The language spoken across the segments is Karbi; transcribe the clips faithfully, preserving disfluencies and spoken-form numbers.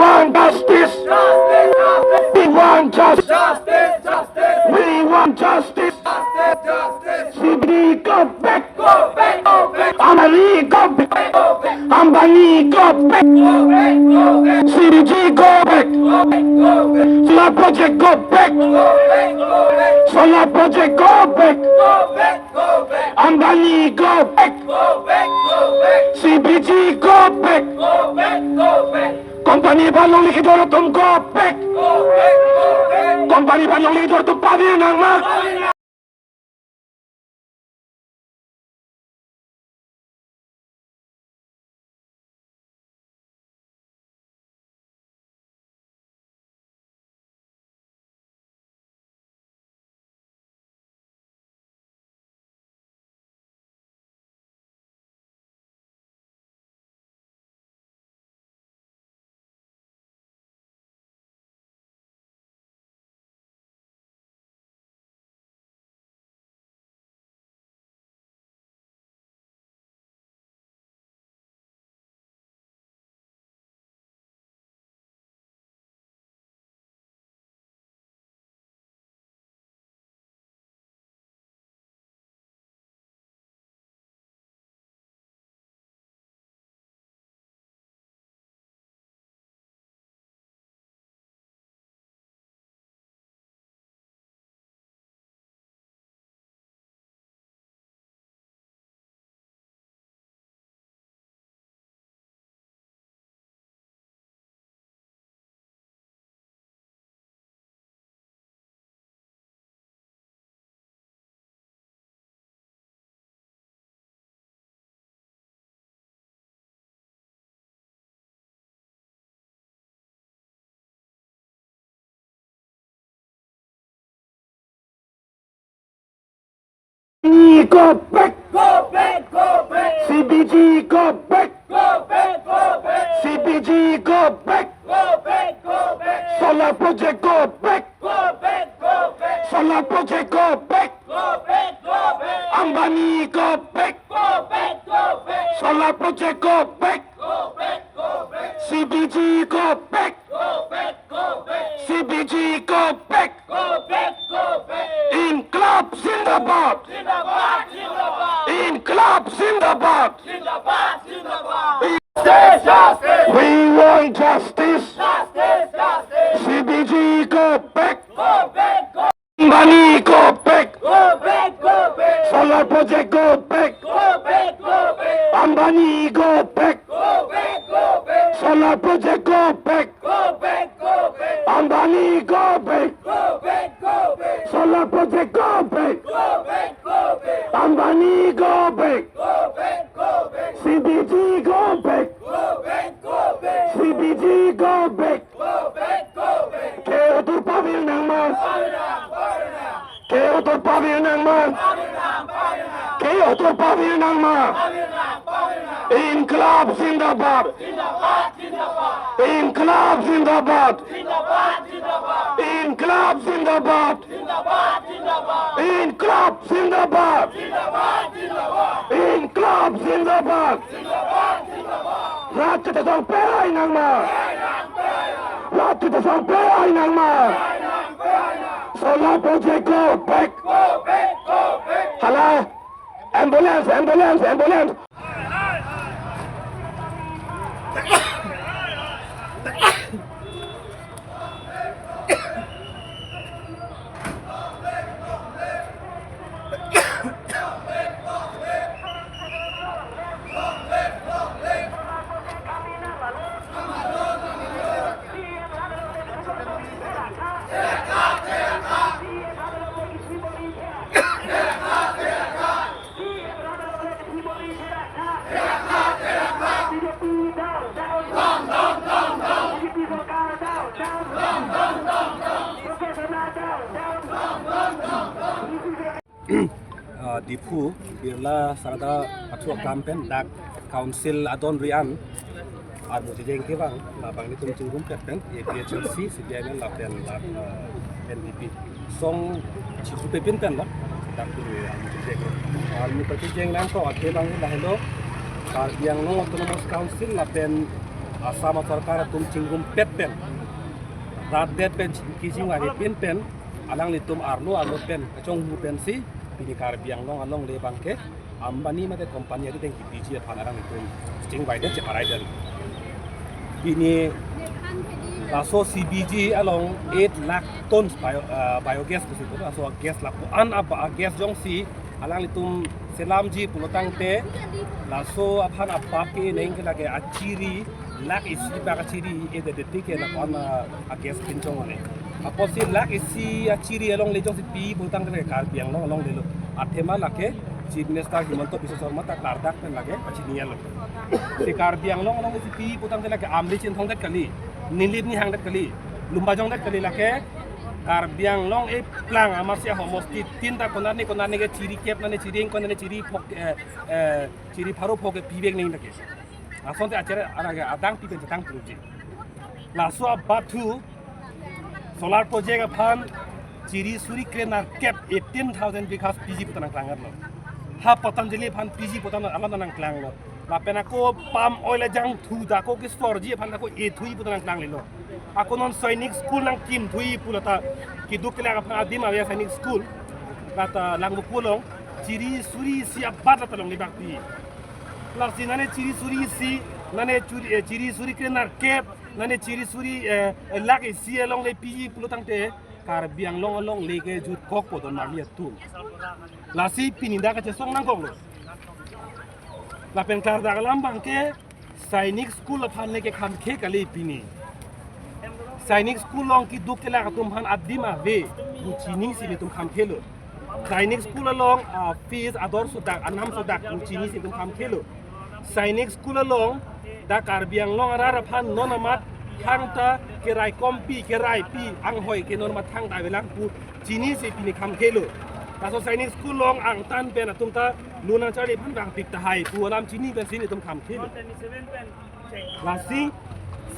want justice. Justice, justice. We want justice. Justice, justice. We want justice. Justice, justice. C B G go back. Go back, go back. Ambani go back. Go back. Ambani go back. Go back, go back. C B G go back. Go back, go back. Solar project go back. Go back, go back. Solar project go back. Go back, go back. Ambani go back. Go back, go back. C B G go back. Go back, go back. Company aphan longle kedor atum go back. Go back, go back. Company aphan longle kedor atum pavir nangma. Pavir nang- Go back. Go back, go back. C B G go back. Go back, go back. C B G go back. Go back, go back. Solar project go back. Go back, go back. Solar project go back. Go back, go back. Ambani go back. Go back, go back. Solar project go back. Go back, go back. C B G go back. Go back, go back. C B G go back. Go back, go back. Inqilab zindabad. Zindabad, zindabad. Inqilab zindabad. Zindabad, zindabad. Justice, justice. We want justice. Justice, justice. C B G go back. Go back, go Ambani go back. Go back, go back. Solar project go back. Go back, go back. Ambani go back. Go back, go back. Solar project go back. Go back, go back. Ambani go back. Go back, go back. Solar project go back. Go back, go back. Ambani go back. Go back, go back. C B G go back. Go back, go back. C B G go back. Go back, go back. Ke atur pavir nangma. Pavir nang, pavir nang. Ke atur pavir nangma. Pavir nang, pavir nang. Ke atur pavir nangma. Pavir nang, pavir nang. Inqilab zindabad. Zindabad, zindabad. Inqilab zindabad. Zindabad, zindabad. Inqilab zindabad. Zindabad, zindabad. Inqilab zindabad. Zindabad, zindabad. Inqilab zindabad. Zindabad, zindabad. Rat kachesong perai nangma. Perai nang, perai nang. Rat kachesong perai nangma. Perai nang, perai nang. Solar project go back. Go back, go back. Hala, ambulance, ambulance, ambulance. Ah, Diphu, Birla Sarada Pathu akam pen dak council adon ri an armu chejeng kevang, labang nelitum chingrum pet pen, A P H L C, C P I M L lapen la, eh, N P P. Song chikupepin pen lo, dak tu armu chejeng. Armu chejeng lang ko, ate bang lahelo, Karbi Anglong Autonomous Council lapen Assam sorkar atum chingrum pet pen, rat det pen, chingki chingvai pin pen, alanglitum arlo arlo pen kachonghu pensi pini Karbi Anglong alongle abangke Ambani mate company arideng kipiji aphan alanglitum chingvai det, cheparai det. Pini laso C B G along eight lakh tons bio, ah, biogas pusi pu, laso gas lapu-an aba gas jongsi alanglitum selamji pulo tangte, laso aphan abap ke neng ke lake achiri lakh isi bak achiri, eh, de de ke lapu-an, ah, gas pinchong ane. Apotsi lakh isi achiri alongle jongsi pi pulo tangte Karbi Anglong alongle lo. Athema lake Chief Minister Himanta Biswa Sarma ta klardak pen lake pachini lo. Si Karbi Anglong alongle si pi pulo tangte lake Amri Chinthong det kali, Nilip Nihang det kali, Lumbajong det kali, lake Karbi Anglong eplang amarsi ahomosti tin ta konat ne konat ne ke chiri kep nane chiri ingkoi nane chiri phok, eh, eh, chiri pharo phok ke pivek neng lake. Asonte achere arage adang pi pen chetang puji. Laso abap thu solar project aphan chiri suri krenerkep, eighteen thousand bighas piji puta nangklang lo. Ha Patanjali aphan piji puta nang alam nangklang lo. Lapen ako palm oil ajang thu dak ako ke sorji aphan ako e thui puta nangklang lo. Ako non Sainik School nangkim thui pu lata keduk kelak aphan adim ave Sainik School. Lata Langvoku along chiri suri isi abat lata longle bak pi. Lasi nane chiri suri isi, nane churi, eh, chiri suri krenerkep, nane chiri suri, eh, eh, lakh isi alongle piji pulo tangte Karbi Anglong alongle ke jutkok po don marli atum. Lasi pini dak kachesong nangkok lo. Lapen klardak alam abangke Sainik School aphan le ke khamkhe kali pini. Sainik School along keduk kelak atum aphan adim ave, pu chinisi netum khamkhe lo. Sainik School along, ah, fees ador sodak, anam sodak, pu chinisi netum khamkhe lo. Sainik School along dak Karbi Anglong arat aphan non amat thangta keraikompi, keraipi, anghoi ke non amat thangta avelang pu chinisi pini khamkhe lo. Laso Sainik School along angtan pen atum ta lo nangcharli aphan bang pik tahai pu alam chini pensi netum khamkhe lo. Lasi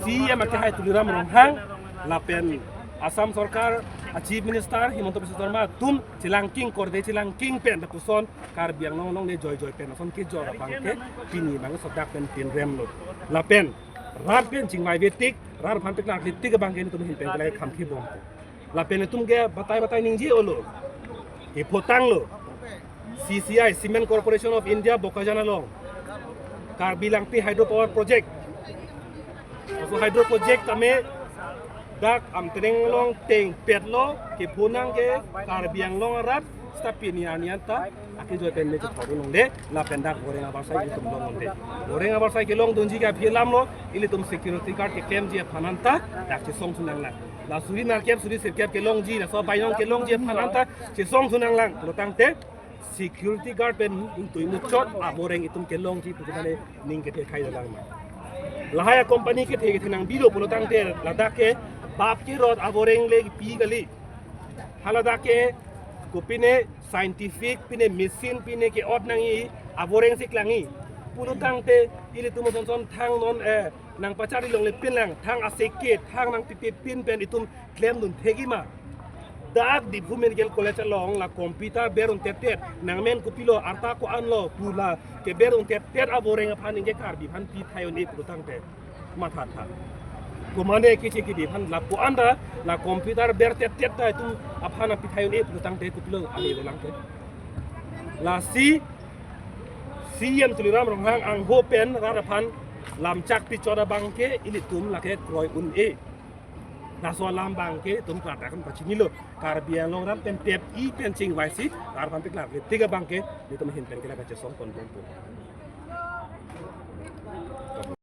C E M akehai Tuliram Ronghang lapen Assam sorkar a Chief Minister Himanta Biswa Sarma atum chelangking korde chelangking pen lapuson Karbi Anglong alongle joi joi pen ason kejor abangke pini bang sodak pen pinrem lo. Lapen rat pen chingvai vetik, rat aphan peklak litik abangke netum ahin pen kelai khamkhe bom. Lapen netum ke batai batai ningje olo. Kepho tanglo. C C I, Cement Corporation of India, Bokajan along Karbi Langpi Hydro Power Project. Laso hydro project tame dak Amtreng along tengpet lo, kepho nang ke Karbi Anglong arat, seta pini arni anta akejoi pen me chethor longle, lapen dak boreng abarsai itum longdunde. Boreng abarsai kelongdunji ke aphi alam lo, ilitum security guard keklemji aphan anta dak chesong thu nanglang. La suri nerkep suri sirkep kelongji, laso bainong kelongji aphan anta chesong thu nanglang. Lo tangte security guard pen ingtui muchot aboreng itum kelongji pu kemane ning kethe khai lang ma. Lahai a company kethe kethe nang bilo pulo tangte ladak ke bap kerot aboreng le pi kali. Haladak ke kopine scientific pine machine pine ke-ot nangji aboreng si klangji pulo tangte ilitum ason son thang non, eh, nangpachari longle pinlang, thang aseke, thang nangpipe pin pen itum klemdun thekji ma. Dak Diphu Medical College along la computer ber un tet tet, nangmen kopilo, arta ko-an lo pu la keber un tet tet aboreng aphan ingke Karbi aphan pi thai un-e pulo tangte matha tha. Komane kichi kidi aphan lapu anta la computer ber tet tet ta itum aphan pi thai un-e pulo tangte kopilo ale lang ke. Lasi C E M Tuliram Ronghang angho pen rat aphan lamchak pichot abangke ilitum lake kroi un-e. Laso alam abangke itum klardak kan pachinilo. Karbi Anglong rat pen tep-i pen chingvaisi rat aphan peklak litik abangke itum ahin pen kelak kachesong pon pon pon.